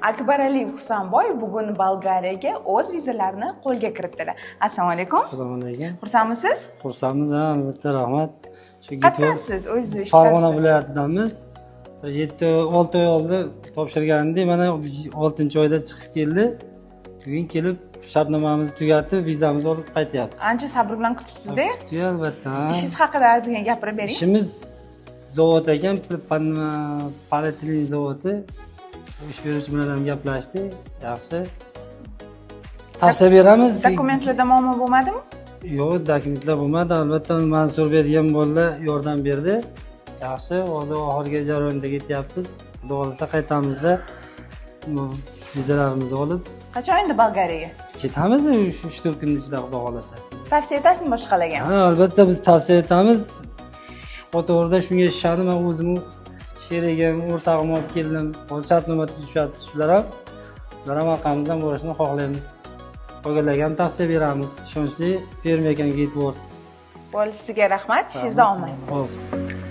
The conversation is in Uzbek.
Akbaraliyev Husanboy bugun Bolgariyaga o'z vizalarini qo'lga kiritdilar. Assalomu alaykum. Assalomu alaykum. Xursandmisiz? Xursandmiz, ha, albatta, rahmat. Shu Qayerdansiz? O'zingiz Farg'ona viloyatidamiz. Bir 7-6 oy oldin topshirgandik, mana 6-oyda chiqib keldi. Bugun kelib shartnomamizni tugatib, vizamizni olib qaytyapmiz. Ancha sabr bilan kutibsiz-da? Kutdik, albatta. Ishingiz haqida ozgina gapirib bering. Ishimiz zavod ekan, polietilen zavodi. Ish beruvchi bilan ham gaplashdik, yaxshi. Tavsiya beramiz. Dokumentlarda muammo bo'lmadimi? Yo'q, dokumentlar bo'lmadi. Albatta, Mansur degan bolalar yordam berdi. Yaxshi, hozir oxirgi jarayonda ketyapmiz. Xudo xohlasa qaytamizda vizalarimizni olib. Qachon endi Bolgariyaga? Ketamiz 3-4 kun ichida, Xudo xohlasa. Tavsiya etasizmi boshqalarga? Ha, albatta biz tavsiya etamiz. Shu qatorda shunga ishonib, men o'zim sherigim, o'rtog'im olib keldim. Hozir shartnoma tuzishyapti shular ham. Ular ham orqamizdan borishini xohlaymiz. Qolganlarga ham tavsiya beramiz. Ishonchli firma ekan Gateworld. Bo'ldi, sizga rahmat. Ishingizda omad. Xo'p.